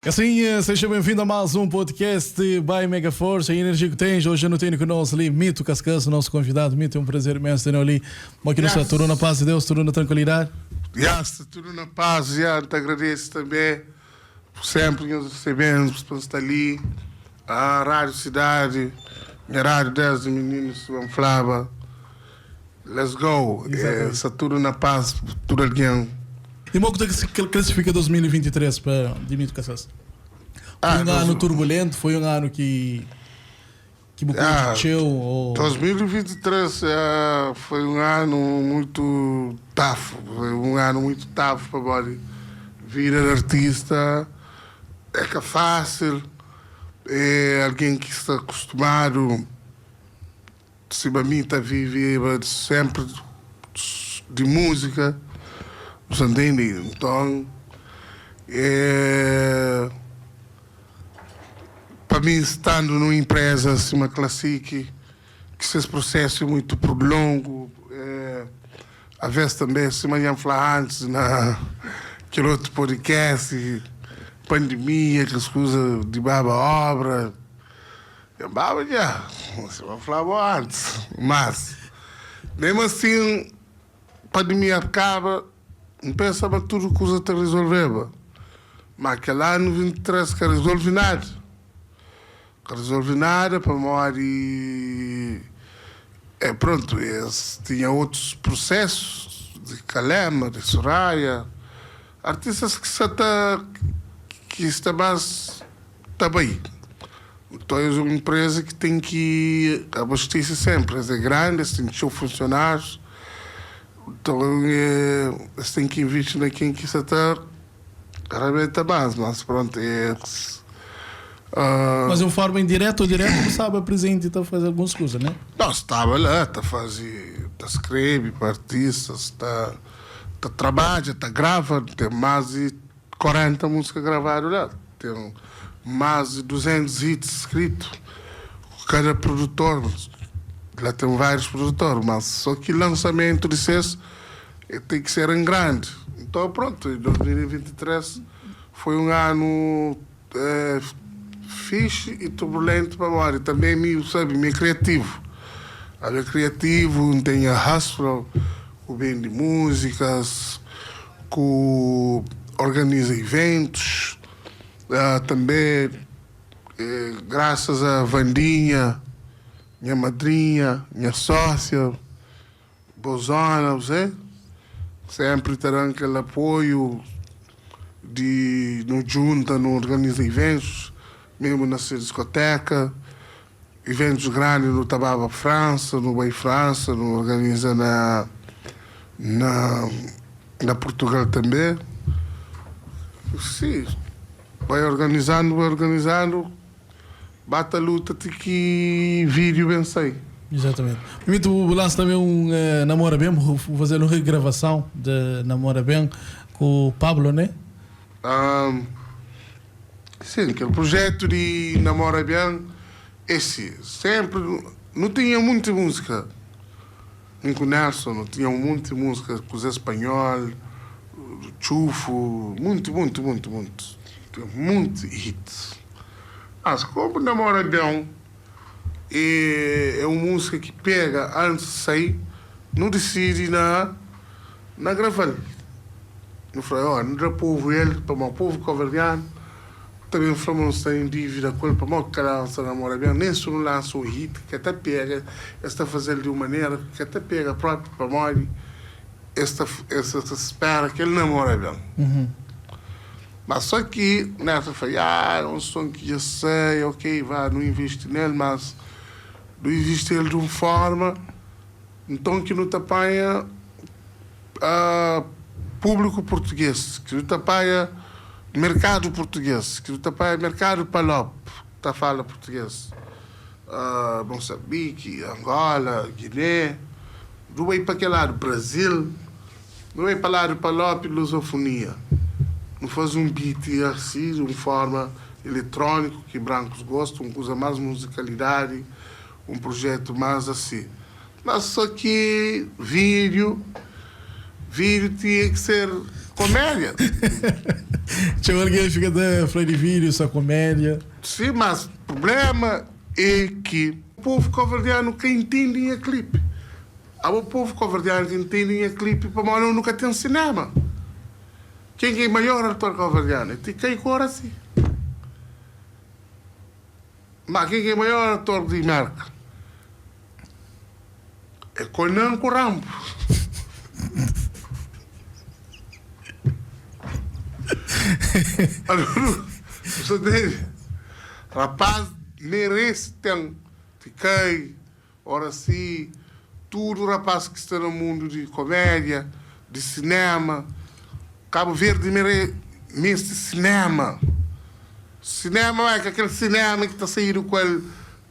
Assim, seja bem-vindo a mais um podcast by Mega Force, a energia que tens. Hoje eu tenho conosco ali Mito Cascas, nosso convidado. Mito, é um prazer imenso ter ali. Aqui no yes. Tudo na paz de Deus, tudo na tranquilidade. Yes, tudo na paz. Já te agradeço também por sempre nos recebemos, por estar ali. A Rádio Cidade, minha rádio 10 meninos, vamos Flava. Let's go. É, está tudo na paz, tudo alguém. E como que se classifica 2023 para Dimito Cassas? Foi um ano turbulento, foi um ano que ah, ou 2023 foi um ano muito tough, foi um ano muito tough para body. Vida de artista é que é fácil, é alguém que está acostumado, se para mim está a viver sempre de música, você entende? Então, para mim, estando numa empresa assim, uma Classic, que esse processo é muito longo, às vezes também, se manhã falar antes, na aquele outro podcast, pandemia, que as coisas de baba obra, eu baba já, você vai falar antes, mas, mesmo assim, pandemia acaba, não pensava tudo coisa te resolveva. Mas aquele ano 23 que resolve nada. Que resolve nada para morrer. É, pronto, esse, tinha outros processos de Calema, de Soraya, artistas que está que está mais está bem. Então é uma empresa que tem que abastecer sempre, é grande, tem show funcionários. Então você tem que investir naquilo que você está arrebenta mais, mas pronto, é. Mas de uma forma indireta ou direta, você sabe, presente está a fazer algumas coisas, né? Não, estava lá, está a fazer, está a escrever para artistas, está trabalha, está grava, tem mais de 40 músicas gravadas lá, tem mais de 200 hits escritos. Cada produtor, lá tem vários produtores, mas só que lançamento de ses tem que ser em grande. Então pronto, em 2023 foi um ano fixe e turbulento para agora. E também meio, sabe, meio criativo. Era criativo, tem a hustle, o vende músicas, que organiza eventos. Também, graças a Vandinha, minha madrinha, minha sócia, Bozona, você, sempre terão aquele apoio de no junta, no organiza eventos, mesmo na discoteca, eventos grandes no Tababa França, no Bay França, no organiza na Portugal também. Sim, vai organizando, bate a luta até que vídeo bem sei. Exatamente. Primeiro, o lança também um Namora Bem, vou fazer uma regravação de Namora Bem com o Pablo, né? Sim, aquele projeto de Namora Bem, esse sempre não tinha muita música. Com o Nelson, não tinha muita música com o Zé Espanhol, Chufo, muito, muito, muito, muito. Tinha muito hit. Mas como Namora Bem é uma música que pega antes de sair, não decide na gravar. Não falei, ó, não dá povo ele, para o povo cabo-verdiano, também falamos está em dívida com ele, para o que lança Namora Bem, nem se não lança um hit, que até pega, está fazendo de uma maneira que até pega próprio para morrer, esta espera que ele namora bem. Mas só que nessa falei, ah, é um som que já sei, ok, vá, não investe nele, mas não investe ele de uma forma, então que não te apanha público português, que não te apanha mercado português, que não te apanha mercado palop, que tá fala português. Moçambique, Angola, Guiné, do meio para aquele lado, Brasil, do meio para lá do palop, lusofonia. Não faz um beat assim, de uma forma eletrônico, que brancos gostam, usa mais musicalidade, um projeto mais assim. Mas só que vídeo tinha que ser. Komédia. Txeu algen fika ta fla di vídiu sa komédia. Sim, mas problema é ki povu kabuverdianu ka intende nha klipi. Abo povu kabuverdianu ki intende nha klipi pamodi nu ka ten sinema. Ken ki é maior ator kabuverdianu? É Tikai ku Oracy. Ma ken ki é maior ator di Merka? É Conan ku Rambo. Você entende? Rapaz merece ten Tikai, Oracy, tudo rapaz ki sta na mundu di komédia, di sinema. Cabo Verde mere meste sinema. Sinema é ka kel sinema ki ta saídu ku el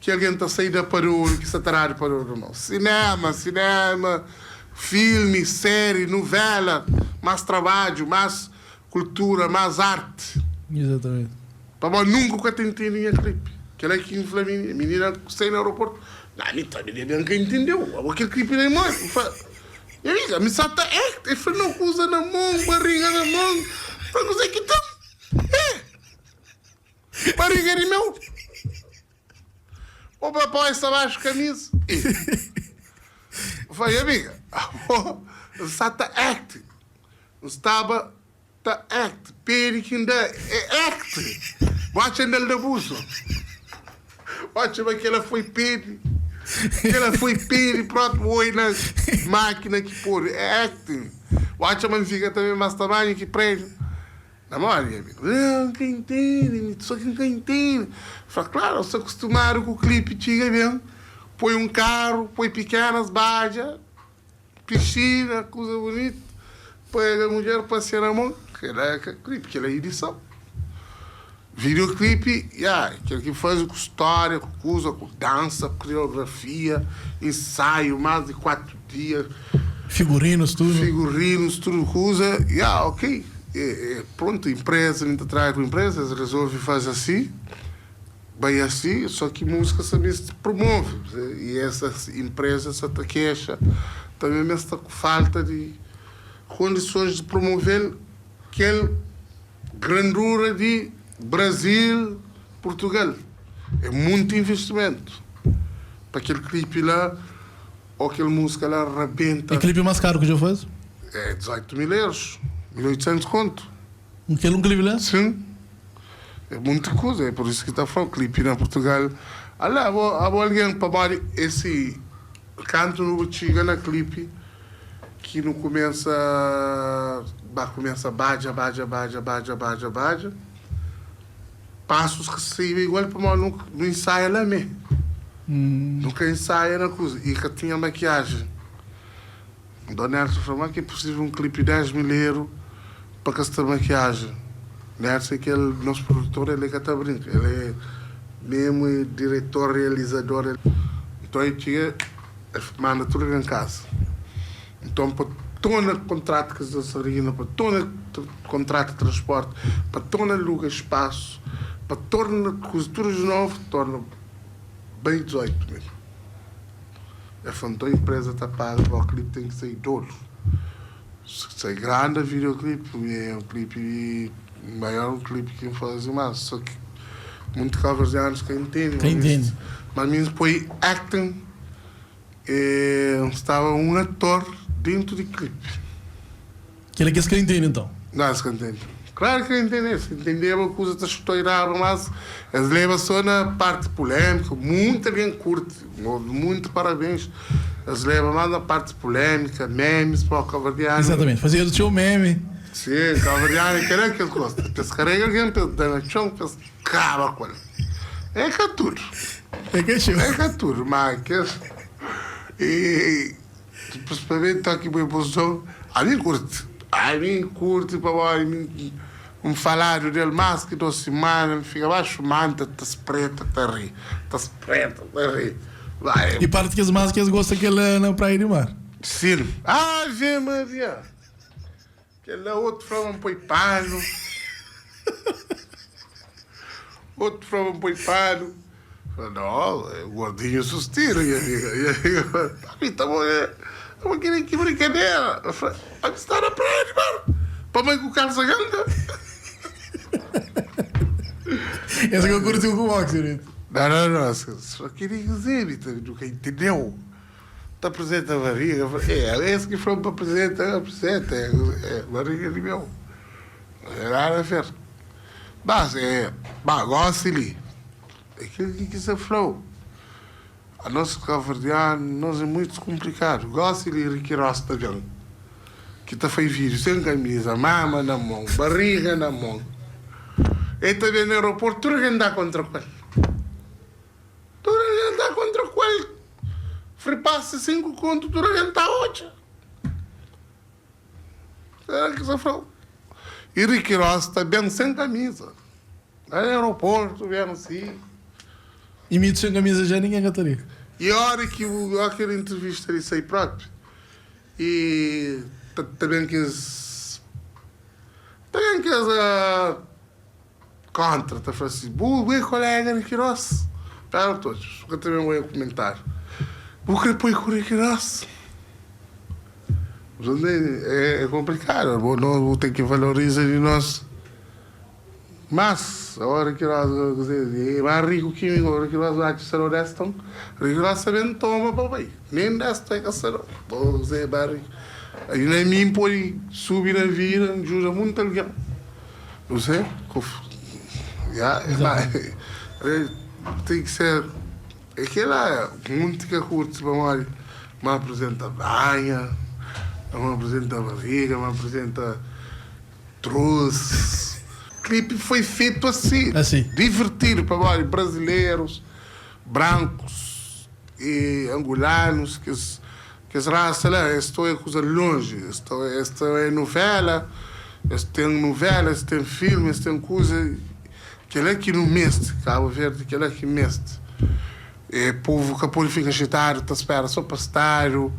ki algen ta sai da padoru ki sta ta dadu padoru nau. Sinema, sinema, filmi, série, nuvela, más trabadju, más kultura, más arti. Exatamente. Pamodi nunka ku ka ta intende nha clip. Kela ki N fla minina, minina sai na aeroportu, na mi ta mi ka intendeu, abo kel clip la é modi? N fla, nha amiga, mi sa ta act, el fla, no kuza na mon, barriga na mon, N fla, kuzê ki ten? Eh! Barriga di meu? O papai sta baxu kamisa. N fla, nha amiga, abo N sa ta act, N staba ta act, pedi ki N da é act, bu atxa N da-l da busu? Bu atxa ma kela foi pedi? Kela foi pedi propi oi na makina ki podu, é acting. Bu atxa ma N fika ta ben mas tamanhu ki prédiu? Na modi, nha amigu? N ka intende, mi sô ki N ka intende. Fla, klaru, bu sta kustumadu ku klipi txiga ben, poi un karu, poi pikenas badja, piscina, kuza bunitu, pega mudjer, pasia na mon. Kel-la é ka klipi, kel-la é idison. Videoklipi, ya, kel ki faze ku stória, ku kuza, ku dansa, koreografia, insaiu, más di 4 dia. Figurinus tudu. Figurinus tudu kuza, ya, ok. E, prontu, empresa, mi ta trabadja ku empresa, es rezolve faze asi, bai asi, so ki múzika sa meste promove, i esa empresa sa ta kexa tanbe ma es sta ku falta di kondisons di promove-l kel grandura di Brazil, Portugal. É munti investimentu pa kel klipi la. Ó kel múzika la rabenta. É klipi más karu ki dja faze? É 18 mil euros, 1800 kontu. Kel un klipi la? Sim. É munti kuza, é por isu ki ta fla klipi na Portugal. Ala abo, abo algen pamodi esi kantu nu txiga na klipi ki nu kumesa ba kumesa badja, badja, badja, badja, badja, badja. Pasus ka saiba igual pamodi nu nu insaia la mé. Nu ka insaia na kuza i ka tinha makiajen. Don Nelson fla, ma ki é pusivel un klipi 10 mil eru pa ka sta makiajen? Nelson é kel nos produtor, el é ka ta brinka, el é memu é diretor, realizador. El nton el txiga el manda tudu algen kaza. Nton pa torna kontratu kes dansarina, pa torna kontratu transporti, pa torna aluga spasu, pa torna kuza tudu di novu, torna bai 18 mil. El fla, nton inpreza ta paga pa klipi ten ki sai dolu. Sai granda videoclip, é un klipi maior un klipi ki N fazi, mas so ki munti kabuverdianus ka intende. Ka intende. Mas mi N poi acting. E staba un ator dentu di klipi. Kel-la ki es ka intende nton? Nau, es ka intende. Klaru ki ka intende. Es intendeba kuza ta stoiraba, mas es leba so na parti pulémika. Munti algen kurti, munti parabens. Es leba más na parti pulémika, memes pa kabuverdianu. Exatamente, fazedu txeu meme. Sim, kabuverdianu é kel-la ki es gosta. Pa es karega algen, pa es da na txon, pa es kaba ku el. É ka tudu. É ka txeu. É ka tudu, ma kes. E principalmente toki bu emoson, ami curti. Ami curti pamodi mi N faladu del mas ki 2 simana, N fika baxu manta ta spreta ta ri, ta spreta ta ri. Vai. E parti kes mas ki es gosta kel na praia di mar. Sim. Ave Maria! Kel la otu fla ma N poi panu. Otu fla ma N poi panu. Fla, no, é gordinho sustira, nha amiga. Nha amiga fla, papi, ta bo, ta bo kre ki brinkadera. El fla, ami sta na praia di mar. Pa mai ku kalsa ganda. Essa que eu curti com o boxer. Não, não, não. Só queria dizer, nunca entendeu. Tá apresenta a barriga. É, esse que foi para apresenta, apresenta. É, é barriga de meu. Não é nada a ver. Mas, é, mas gosto ali. Aquilo que você falou. A nossa cabo-verdiano, nós é muito complicado. Gosto de Ricky Ross também. Que tá faz vídeo sem camisa, mama na mão, barriga na mão. Ele também no aeroporto, tudo que dá contra qual. Tudo que dá contra qual. Free passe 5 conto, tudo que dá 8. Será que você falou? E Ricky Ross também sem camisa. No aeroporto, vendo assim. E mito sem camisa já ninguém cantaria. E a hora que o, aquela entrevista ali sai próprio, e também quis. Também quis contra, tá falando assim, bu, bu, colega Ricky Ross. Espera todos, eu também vou comentar. O que põe com o Ricky Ross? É complicado, não tem que valorizar de nós. Mas, a hora que nós, é mais rico que mim, a hora que nós vamos ser honesto, rico nós sabemos toma papai, nem desta é que será, vou dizer, mais rico. Aí nem mim pode subir na vida, ajuda muito alguém. Não sei, já, mas, tem que ser, é que lá, muito que curte, vamos mas apresenta banha, mas apresenta barriga, mas apresenta trouxe. O clipe foi feito assim, Assim. divertido para vários brasileiros, brancos e angolanos, que as, que as raças lá, estou é coisa longe, isto, isto é novela, isto tem novela, isto tem filme, isto tem coisa, que é que não mexe, Cabo Verde, que é que mexe. É povo que pode ficar agitado, tá espera só para estádio,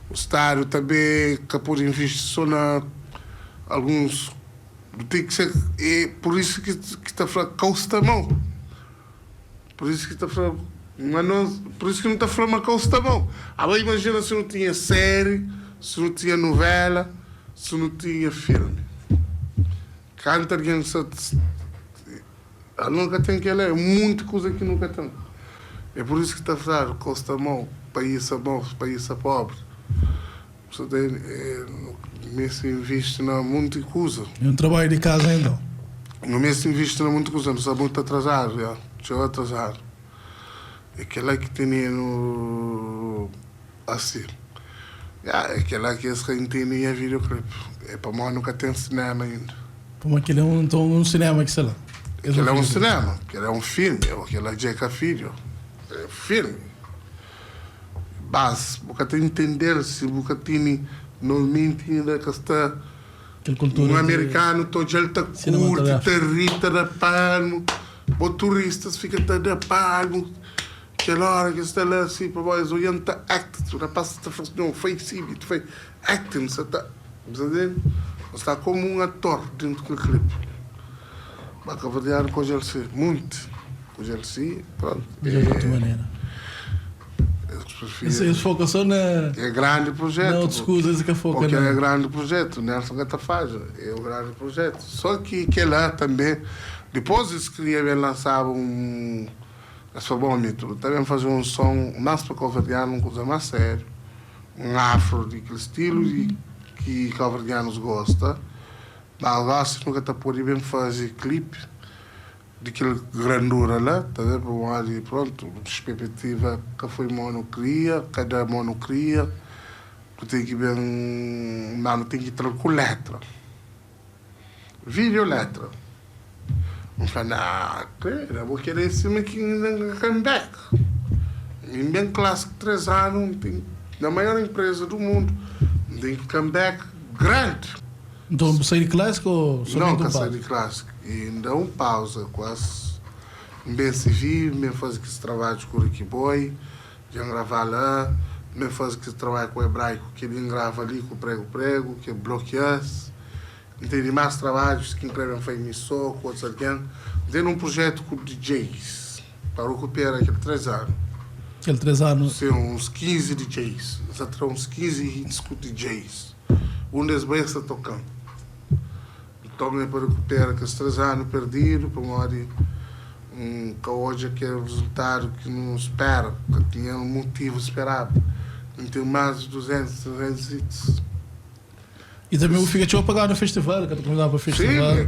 o estádio também que pode investir só na alguns tem que ser é por isso que está falando costa mão por isso que está falando mas não, por isso que não está falando uma costa mão. Agora imagina se não tinha série, se não tinha novela, se não tinha filme. Canta alguém só nunca tem que ler, muita coisa que nunca tem. É por isso que está falando costa mão, país bom, país pobre. Você tem, é, me se investe na muita coisa. É um trabalho de casa ainda. Não me se investe na muita coisa, não está muito atrasado, já. Chegou atrasado. Aquela que tinha no. Assim. Já, aquela que esse que tinha videoclipe. É para mim nunca tem cinema ainda. Como aquele é um, então, um cinema que sei lá. Aquele é um cinema, aquele é um filme, aquele é Jeca Filho. É filme. Mas, você tem que entender se você tem normalmente ainda que está cultura um americano todo ele tá curte, tá rita da palmo, o turistas fica tá da palmo. Aquela hora que está lá assim, para nós, olhando tá act, o rapaz está fazendo um face, foi acting, você está, você está como um ator dentro do clipe. Mas cabo-verdiano com GLC, muito. Com GLC, pronto. De outra maneira. Esse foca só na. É grande projeto. Não, escusa, que foca Porque é grande projeto. Nelson Gatafaja é o grande projeto. Só que lá também, depois eles queriam bem lançar um. É bom, mito. Também fazer um som mais para cabo-verdiano, uma coisa mais séria. Um afro de aquele estilo de, que cabo-verdianos gostam. Mas agora nunca está por bem fazer clipe daquela grandura lá, tá vendo? Ali, pronto, expectativa que foi monocria, cada monocria, tu tem que ver, não, tem que ter com letra. Vídeo letra. Não fala, não, claro, vou querer esse que ainda comeback. Em bem clássico, 3 anos, tem, na maior empresa do mundo, tem que comeback grande. Então, sair de clássico ou somente Não, sair de clássico. E ainda um pausa, quase. Bem se vi, bem fazer que esse trabalho com o Ricky Boy, já gravar lá, bem fazer que esse trabalho com o hebraico, que ele grava ali com o prego-prego, que é bloqueia-se. Tem mais trabalhos que incluem foi missão, com outros alguém. Tem um projeto com DJs, para recuperar aquele 3 anos. Aquele 3 anos? Sim, uns 15 DJs. Já terá uns 15 hits com DJs. Um desses bem está tocando. Nton é pa rekupera kes 3 anu perdidu pamodi N ka odja kel rezultadu ki nu spera, ka tinha mutivu speraba. N ten más di 200, 300 hits. I tanbe bu fika txeu apagadu na festival, ka ta konvidadu pa festival. Sim,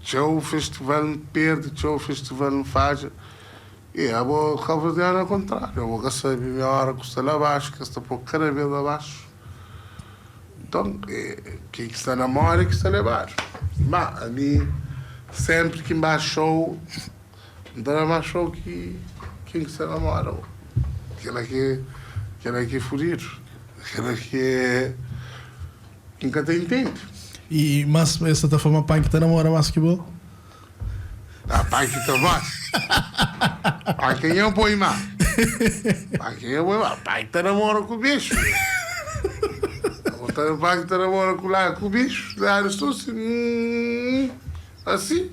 txeu festival N perde, txeu festival N fadja. I abo kabuverdianu é kontráriu, abo ka sabe mi óra ku sta la baxu, kes ta pô kada bês abaxu. Nton, ken ki sta na móda ki sta lebadu. Má ami, sénpri ki N ba xou, N ta da más xou ki ken ki sta na móda. Kel-la ki, kel-la ki é fudidu. Kel-la ki é, ki N ka ta intende. I más es sa ta fla ma Panki ta namora más ki bo? Ah, Panki ta más. Panki é nha boi má. Panki é nha boi má. Panki ta namora ku bixu. Bota Panki ta namora ku lá ku bixu. Lá eles estão assim, assim.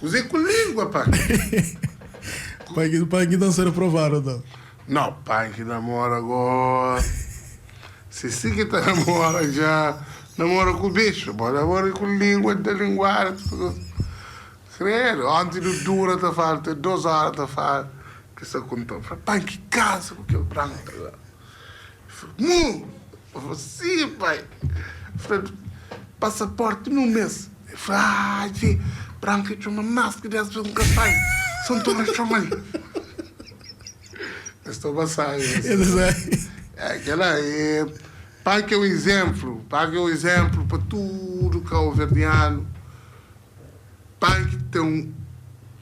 Kuzê ku língua, Panki? Panki, Panki não ser aprovado, então. Não, Panki namora agora. Se si ki ta namora dja namora ku bixu, bo namora ku lingua da linguada credo, onti nu dura ta fala te 2 ora ta fala ki sa konta fla pai ki kasa ku kel branka la fla mu fla si pai fla pasaporti num mes fla ah dje branka txoma mas ki des bes nka sai santora txomal. Es ta pasaba É, kel-la é Pa ki é un izénplu Pa ki é un izénplu pa tudu kauverdianu Pa ki ten un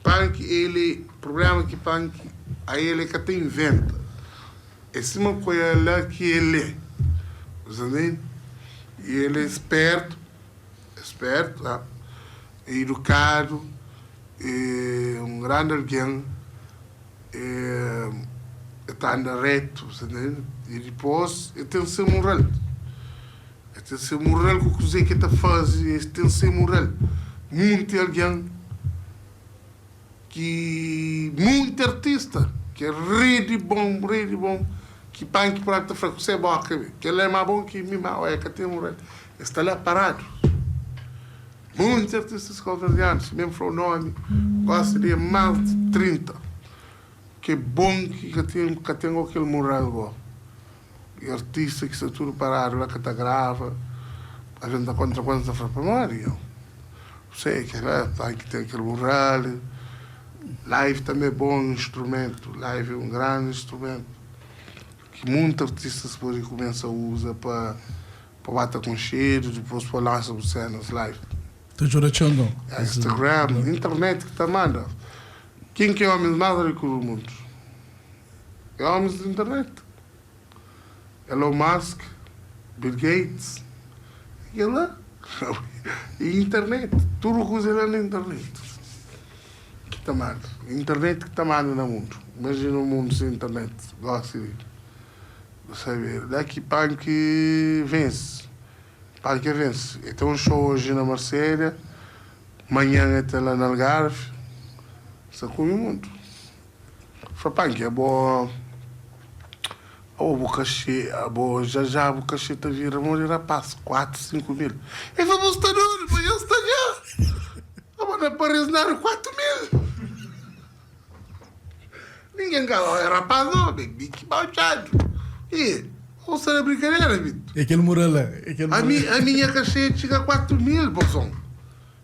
Pa ki el é Prubléma ki pa ki ael é ka ta inventa É sima ku el la ki el é Bu ta ntende? I el é spértu É spértu, é idukadu É un grandi algen E ta anda retu, bu ta ntende? I dipôs e ten se mural. E ten se mural ku kuzê ki e ta faze, e ten se mural. Munti algen ki, munti artista ki é rei di bon, rei di bon, ki panki própi ta fla ku se bóka, kel-la é más bon ki mi, má oia ka ten mural. E sta la paradu. Monti artistas kauverdianus, si mesmu fla o nomi, gosi li é más di 30, ki é bon ki ka ten ka ten go kel mural go. E artista ki sta tudu paradu la ka ta grava, algen ta kontra ku el ta fla pamodi yo? Sei kela ta ki ten kel mural. Live tanbe é bon instrumentu, live é un grandi instrumentu ki monti artistas pode kumesa uza pa Pa ba ta konxedu, dipôs pa lansa bu sénas live. Ta djuda txeu nton. Instagram, internet ki ta manda. Ken ki é ómis más riku du mundu? É ómis di internet. Elon Musk, Bill Gates, é kel la. E internet, tudu kuza é la na internet ki ta manda. Internet ki ta manda na mundu. Imajina un mundu sen internet, gósi li. Bu sabe la ki panki vense. Panki vense. E ten un show oji na Marselha, manhan e ten la na Algarve. Sta kume muntu. Fla panki abo, abo bu kaxe, abo já já bu kaxe ta vira modi rapaz, 4, 5 mil. E fla bu sta dodu, ma nha sta dja. Abo na Paris nada 4 mil. Ninguém ka oia rapaz no, mi ki bautxadu. E, ou sta na brincadeira, Bito? É kel mural la, é kel mural. Ami, ami nha cachê txiga 4 mil, bozon.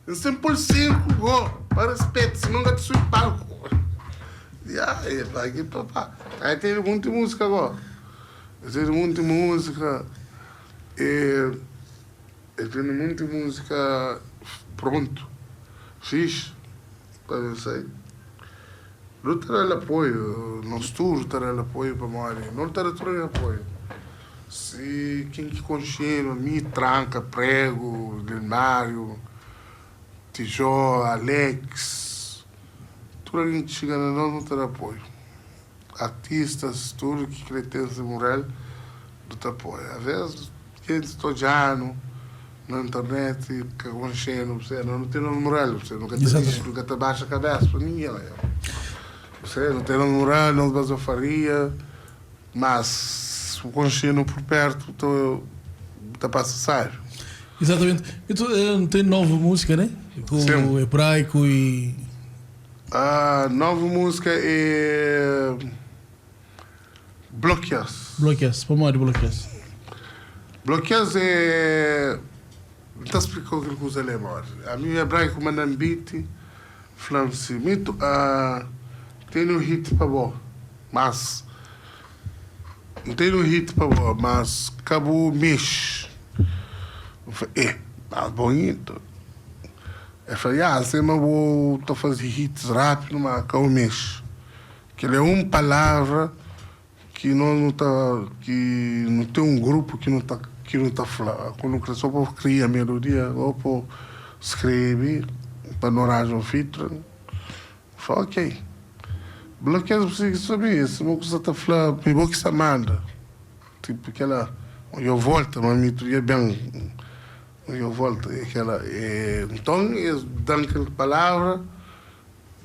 N sen pol 5 go, pa respetu, senão n ka ta subi palco. Ya, e fla ki papá. Aí teve munti música go. Teve munti música. E, e teve munti música pronto, fixe. Pa ben sai. Nu ta da-l apoiu, nos tudu ta da-l apoiu pamodi no ta da tudu algen apoiu. Si ken ki konxe-nu, mi, Tranka, Pregu, Lilmáriu, Tijó, Alex, tudu algen ki txiga na nos nu ta da apoiu. Artistas, tudu ki kre ten se mural, nu ta apoia. Aves, gentis ta odja-nu na internet ka konxe-nu, bu nu ten nos mural, bu nu ka ta dixi, nu ka ta baxa kabesa pa ningen. Bu nu ten nos mural, nos bazofaria, mas si bu konxe-nu pur pertu, bu ta pasa sábi. Exatamente. E tu tem nova música, né? Com o hebraico e. A nova música é. Blokias. Blokias. Pamodi blokias? Blokias é. N ta splika-u kel kuza li modi. Ami hebraico manda-m beat, fla-m si, Mito, tene un hit pa bo, mas. N tene un hit pa bo, mas ka bu mexe. N fla, Eh, mas bon inda. El fla, Ya, N sema bo ta faze hits rápidu, ma ka bu mexe. Kel é un palavra ki nos nu ta, ki nu ten un grupu ki nu ta, ki nu ta fla. Ku nu kre so pa kria melodia o pa skrebe pa nu ranja un featuring. N fla, ok. Blokias bu sigi so mi, sima ku sa ta fla mi bo ki sa manda. Tipo kela, yo volta ma mi tu dja ben, yo volta e kela. E nton es dan kel palavra.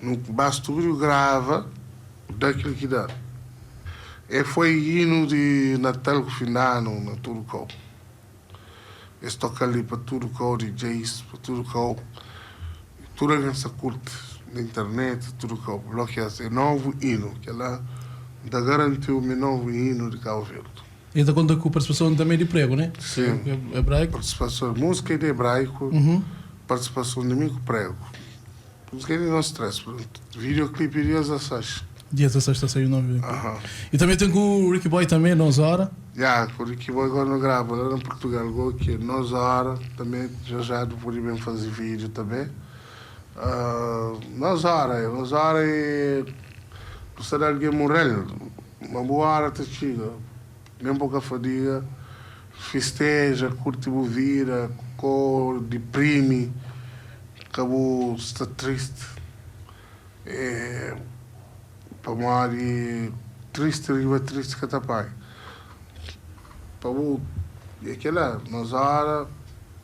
Nu ba stúdiu grava da kel ki da. E foi inu di Natal ku fin di anu na tudu kau. Es toka-l li pa tudu kau, DJs pa tudu kau. Tudu algen sa kurti na internet, tudu kau. Blokias é novu inu. Kela N ta garanti-u ma é novu inu di Kabu Verdi. E ta konta ku partisipason tanbe di pregu, ne? Sin. Ebraiku. Partisipason, múzika é di ebraiku, partisipason di mi ku pregu. Múzika é di nos tres. Videoclipe dia 16. Dia 16 ta sai un novu videoclipe. E tanbe ten ku Ricky Boy tanbe, Nos Hora. Ya, ku Ricky Boy gó nu grava la na Portugal gó ki é Nos Hora tanbe já já nu pode ben faze vídeo tanbe. Nos Hora, Nos Hora é bu sta da algen mural ma bu hora ta txiga, nen bu ka fadiga, fisteja, kurti bu vida, ko diprimi. Ka bu sta tristi é pamodi tristi riba tristi ka ta paga. Pa bu é kela, nos ora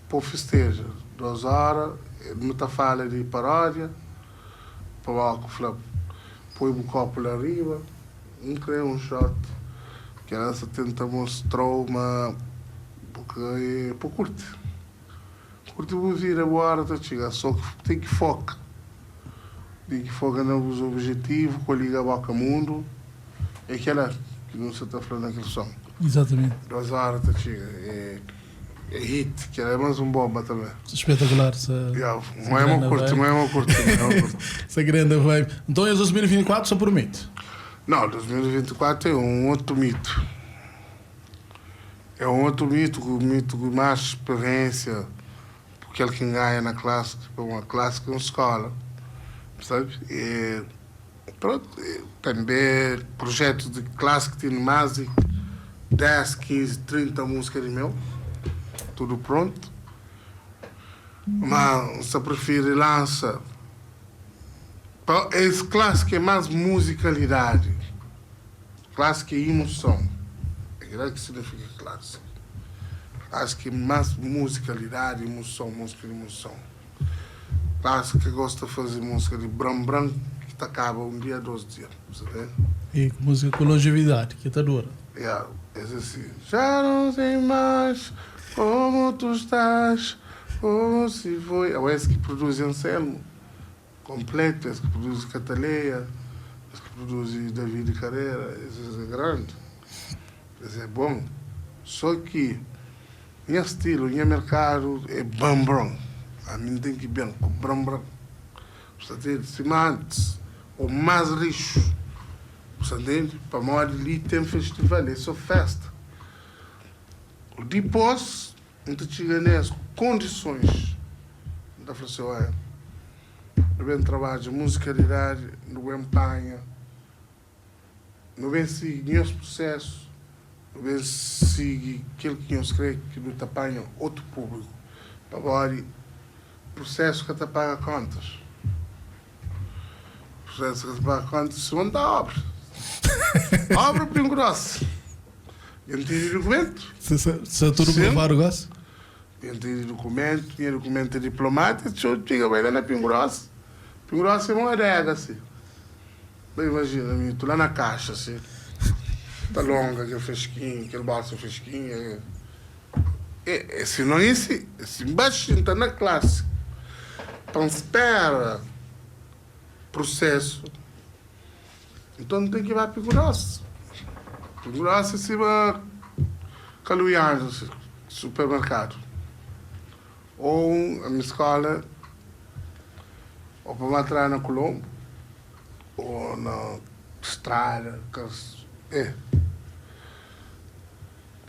po fisteja, nos ora nu ta fala di paródia, pamodi ku fla poi bu kopu la riba, N kre un shot, kela sa tenta mostrau ma bu ka é pa kurti. Kurti bu vida bu ora ta txiga so ki ten ki foka ten ki foka na bus objetivu ko liga boka mundu é kela ki nu sa ta fla na kel son. Exatamente. 2 ora ta txiga é é hit kela é mas un bomba tambe. Espetacular essa Ya mo é mo kurti mo é mo kurti mo é mo kurti. Essa grande vibe. Então es 2024 só promete. Não, 2024 é um outro mito. É um otu mitu ku mitu ku más speriênsia ku kel ki N ganha na klasi, tipo uma klasi ki un skola, sabe? E prontu, tanbe projetu di klasi ki tene más di 10, 15, 30 múzika di meu, tudu prontu. Ma N sta prifiri lansa pa es klasi ki é más muzikalidadi. Klasi é imuson. É kila ki signifika klasi. Klasi é mas muzikalidadi, imuson, musika di imuson. Klasi ka gosta fazi musika di bran bran ki ta kaba un dia, dos dia. Bu ta ntende? E musika ku lonjevidadi, ki ta dura. Ya, es asi. Já não sei mais como tu estás, como se foi. Awe es ki produzi Anselmo. Completo, es ki produzi Cataleya, es ki produzi David Carreira, es es é grandi, es é bon. So ki nha stilo, nha merkadu é bran-bran, ami N ten ki ben ku bran-bran. Bu sta ntende? Sima antis ou más rixu, bu sta ntende? Pamodi li ten festival, é so festa. Dipos N ta txiga nes ku kondisons. N ta fla si, Oia, nu ben trabadja muzikalidadi, nu ben panha, nu ben sigi nhos prusesu, nu ben sigi kel ki nhos kre ki nu ta panha otu públiku. Pamodi prusesu ka ta paga kontas. Prusesu ka ta paga kontas, si bo N ta obra. Obra prin grosi. N tene dukumentu. Sta tudu provadu gosi? N tene dukumentu, nha dukumentu é diplomátiku, txeu txiga bai la na Pingu Dosi. Pingu Dosi é uma adega si. Ba imajina mi, tu la na kaxa si, ta longa kel freskinhu, kel bolsa freskinhu. E, si non isi, si N ba xinta na klasi pa N spera prusesu, nton N ten ki ba Pingu Dosi. Pingu Dosi é sima Kaluianju, supermerkadu, ô un skola, ô pa ba tra na Kulonbu, ô na strada, kes, e.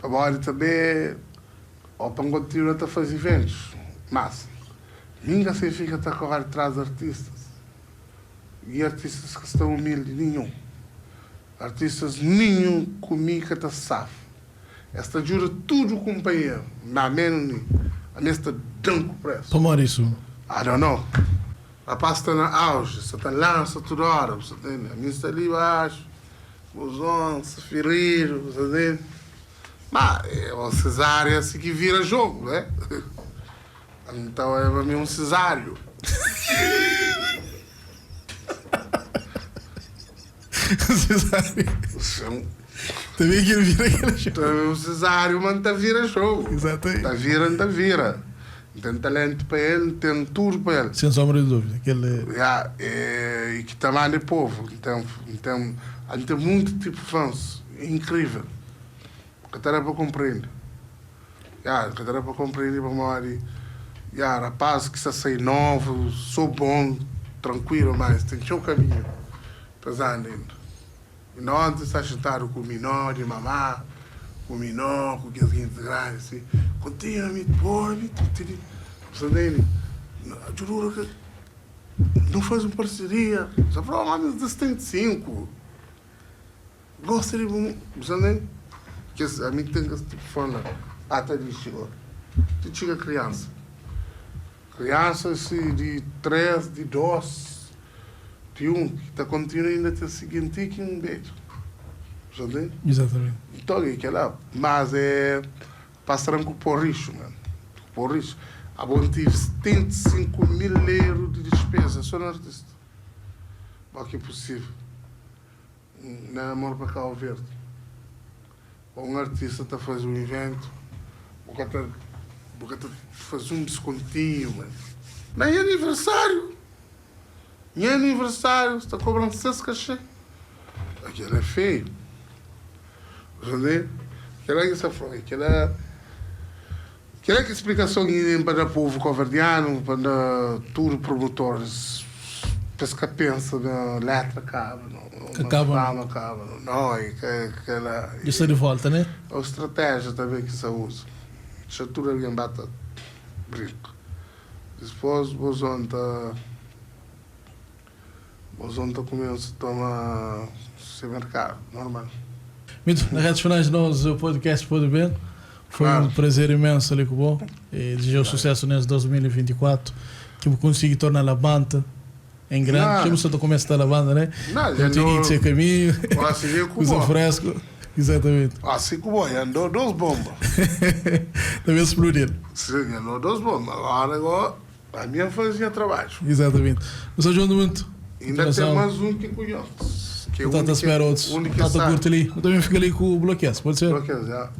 Pamodi tanbe o pa N kontinua ta faze iventus, mas mi N ka sai fika ta kore tras di artistas i artistas ka sta umildi ninhun. Artistas ninhun ku mi ka ta safa. Es ta djuda tudu kunpanheru, ma menu mi. Ami es ta da-m ku presu. Pamodi isu? I don't know. Rapaz sta na auge, sa ta lansa tudu ora, bu sa ntende? Ami N sta li baxu. Bozon, se firidu, bu sa ntende? Ma é un cesárea si ki vira jogo, né? Então é pa mi un cesário. Cesário. Também que vira aquele jogo. Também um cesário, mas tá vira jogo. Exatamente. Tá vira, tá vira. Tem talento para ele, tem tudo para ele. Sem sombra de dúvida. Aquele... Yeah, e, e que também é povo. Tem, tem, tem muito tipo de fãs. Incrível. Que tá para compreender. Yeah, que tá para compreender para mori. Yeah, rapaz que está sair novo, sou bom, tranquilo, mas tem seu caminho. Pesando ainda. E nós está sentado com o minó de mamá, com o minó, com aqueles guintes grandes, assim. Continua, me pô, me Você entende? Juro que não faz uma parceria. Você falou, homem de 75. Gosta de. Você entende? Que a mim tem que tipo fã até de chegou. Tu chega criança. Criança assim, de 3, de 2, de 1, que está continuando ainda a ter seguinte que um beijo. Você entende? Exatamente. Então, é aquela, mas é passaram com o porricho, mano. Porricho. A bom tive 75 mil euros de despesa só no artista. O que é possível. Não é amor para Cabo Verde. Um artista está a fazer um evento, o cara está fazer um descontinho, mano. Nem é aniversário. Nem é aniversário, está cobrando 6 cachê. Aquilo é feio. Entendeu? Aquela que essa foi, aquela. Aquela que explicação que para o povo covardiano, para tudo promotores, pesca pensa na letra acaba, não, Que acaba. fama acaba, não, é que aquela Isso é de volta, né? a estratégia também que se usa. Deixa tudo alguém bata brinco. Depois, bozonta, bozonta começa a tomar seu mercado, normal. Mito, nas redes finais do nosso podcast Pode Bem. Foi Claro. um prazer imenso ali com o bom. E desejo sucesso nesse 2024. Que eu consiga tornar a banda em grande. Não. Chama só do começo da banda, né? Não, já Eu tinha não- que ser caminho. Assim é com Usa bom. fresco. Exatamente. Assim como bom, andou duas bombas. Também explodir. Sim, andou duas bombas. Agora, agora, a minha fazia trabalho. Exatamente. Mas ajuda muito. Ainda tem Continuação. mais um que conheço. Que é o Tata único espera outros. único que Tata sabe. curte ali. Eu também fico ali com o bloqueio, pode ser? Bloqueio, já.